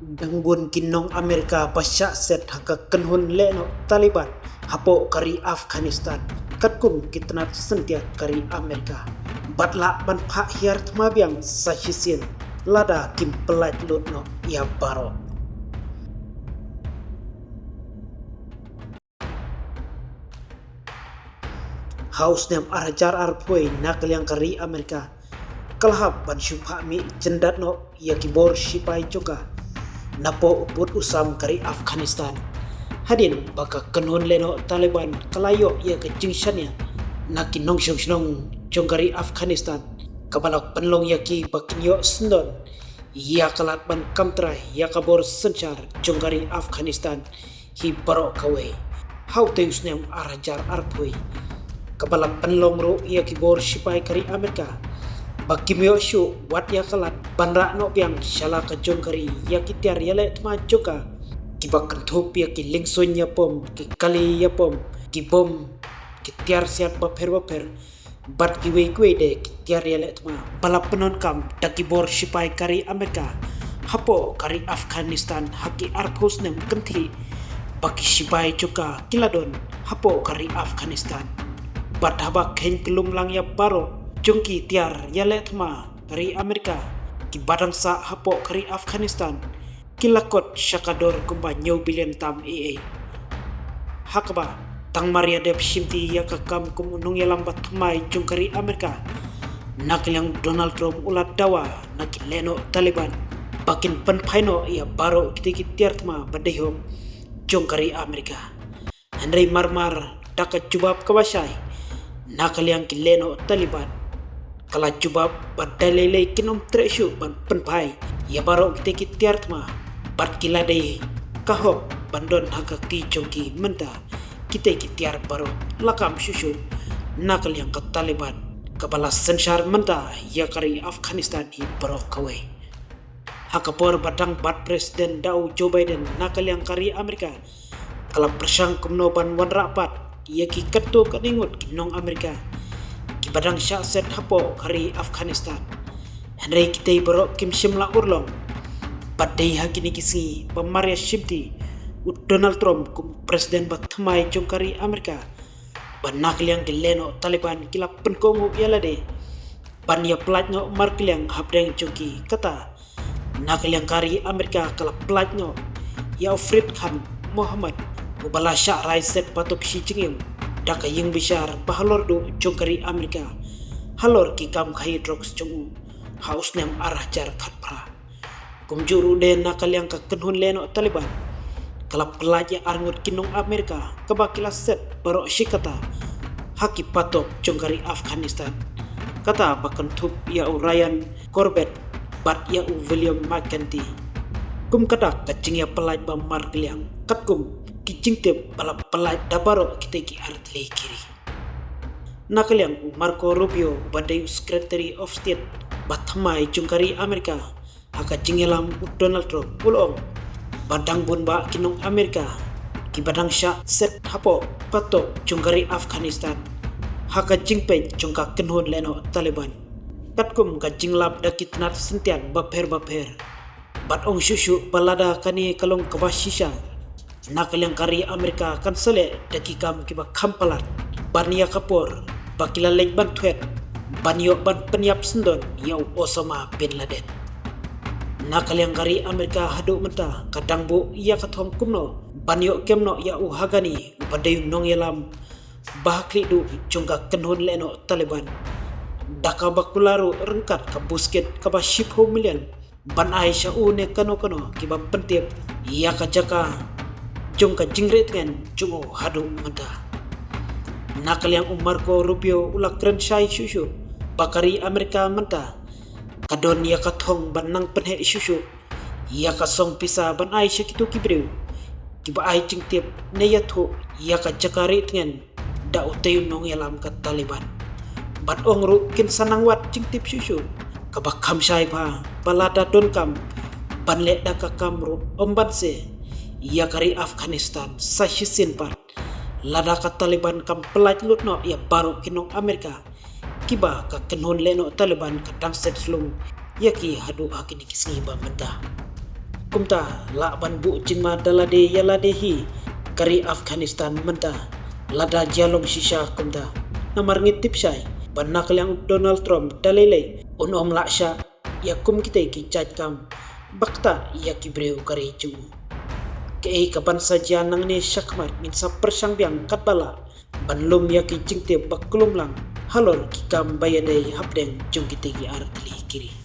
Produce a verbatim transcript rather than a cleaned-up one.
Dang bun ki nong Amerika ba shah set ha ka kynhun lehnoh Taliban hapoh ka ri Afghanistan, katkum ki tnat syntiat ka ri Amerika. Bad lah ban phah hiar thma biang sa shisien lada kim pyllait lut noh ïa baroh. Ha u snem ar hajar arphew na ka liang ka ri Amerika ka la hap ban shu phah mih jyndat noh ïa ki bor shipai jong ka napoh u pud u sam ka ri Afghanistan. Hadien ba ka kynhun lehnoh Taliban ka la ïoh ïa ka jingshaniah na ki nongshong shnong jong ka ri Afghanistan, kaba la pynlong ïa ki ba kin ïoh syndon ïa ka lad ban kam trai ïa ka bor synshar jong ka ri Afghanistan hi baroh kawei. Ha utei u snem ar hajar arphew kaba la pynlong ruh ïa ki bor shipai ka ri Amerika ba kim ïoh shuh wat ïa ka lad ban rah noh biang sha la ka jong ka ri ïa ki tiar ïaleh thma jong ka, kiba kynthup ïa ki liengsuiñ ïapom, ki kali ïapom, ki bom, ki tiar siat bapher bapher, bad kiwei kiwei de ki tiar ïaleh thma ba la pyndonkam da ki bor shipai ka ri Amerika hapoh ka ri Afghanistan ha ki arphew snem kynthih ba ki shipai jong ka ki la don hapoh ka ri Afghanistan. Bad haba kheiñ kyllum lang ïa baroh jong ki tiar ïaleh thma ka ri Amerika kiba dang sah hapoh ka ri Afghanistan, ki la kot sha ka dor kumba hynñiew billion tam eiei. Ha kaba tang mar ïa dep shimti ïa ka kam kum u nongïalam ba thymmai jong ka ri Amerika, na ka liang u Donald Trump u la dawa na ki lehnoh Taliban ba kin pynphai noh ïa baroh kitei ki tiar thma ba dei hok jong ka ri Amerika. Hynrei mar mar da ka jubab kaba shai na ka liang ki lehnoh Taliban, ka la jubab ba dei lei lei kin ym treh shuh ban pynphai ïa baroh kitei ki tiar thma bad ki la dei ka hok ban don ha ka kti jong ki mynta kitei ki tiar baroh, la kam shuh shuh na ka liang ka Taliban kaba la synshar mynta ïa ka ri Afghanistan hi baroh kawei. Ha ka por ba dang bat President da u Joe Biden na ka liang ka ri Amerika, ka la pyrshang kumno ban wanrah pat ïa ki katto katne ngut ki nong Amerika kiba dang shah set hapoh ka ri Afghanistan. Hynrei kitei baroh kim shym la urlong. Bad dei ha kine ki sngi ba mar ïa shimti u Donald Trump kum u President ba thymmai jong ka ri Amerika, ba na ka liang ki lehnoh Taliban ki la pynkohnguh ïa lade ban ïa pyllait noh markylliang hapdeng jong ki. Kata na ka liang ka ri Amerika ka la pyllait noh ïa u Farid Khan Mohammad, uba la shah rai set patok shi jingim da ka ïingbishar ba halor duh jong ka ri Amerika halor ki kam khaïi drugs jong u ha u snem ar hajar khatphra. Kumjuh ruh de na ka liang ka kynhun lehnoh Taliban ka la pyllait ïa arngut ki nong Amerika kaba ki la set baroh shi katta ha ki patok jong ka ri Afghanistan, kata ba kynthup ïa u Ryan Corbett bad ïa u William McEntee. Kum kata ka jingïapyllait ba markylliang katkum ki jingtip ba la pyllait da baroh kitei ki artylli ki ri. Na ka liang u Marco Rubio ba dei u Secretary of State ba thymmai jong ka ri Amerika, ha ka jingïalam u Donald Trump u la ong ba dang bun bah ki nong Amerika kiba dang shah set hapoh patok jong ka ri Afghanistan ha ka jingpeit jong ka kynhun lehnoh Taliban, katkum ka jinglap da ki tnat syntiat bapher bapher. Bad ong shuh shuh ba lada kane ka long kaba shisha, na ka liang ka ri Amerika kan sa leh da ki kam kiba kham palat ban ïa ka por ba ki la leit ban thwet ban ïoh ban pynïap syndon ïa u Osama bin Laden. Na ka liang ka ri Amerika haduh mynta ka dang buh ïa ka thong kumno ban ïoh kem noh ïa u ha kane uba dei u nongïalam ba ha khlieh duh jong ka kynhun lehnoh Taliban, da kaba kular u ryngkat ka buskit kaba shiphew million ban ai sha u ne kano kano kiba pyntip ïa ka jaka jong ka jingrieh tngen jong u haduh mynta. Na ka liang u Marco Rubio u la kren shai shuh shuh ba ka ri Amerika mynta ka don ïa ka thong ban nang pynheh shuh shuh ïa ka song pisa ban ai sha kito ki briew kiba ai jingtip ne ïathuh ïa ka jaka rieh tngen da utei u nongïalam ka Taliban. Bad ong ruh kin sa nang wad jingtip shuh shuh kaba kham shai bha ba lada donkam ban leh da ka kam ruh ym ban se ïa ka ri Afghanistan sa shisien pat, lada ka Taliban kam pyllait lut noh ïa baroh ki nong Amerika kiba ka kynhun lehnoh Taliban ka dang set slung ïa ki haduh ha kine ki sngi ba mynta. Kumta lah ban buh jingma da lade ïa lade hi ka ri Afghanistan mynta, lada jia long shisha kumta. Namar ngi tip shai ba na ka liang u Donald Trump da lei lei un ym lah shah ïa kum kitei ki jait kam ba ktah ïa ki briew ka ri jong u. Kaei kaban sa jia nangne shakhmat ngin sa pyrshang biang katba lah ban lum ïa ki jingtip ba kulum lang halor ki kam ba ïadei hapdeng jong kitei ki artylli ki ri.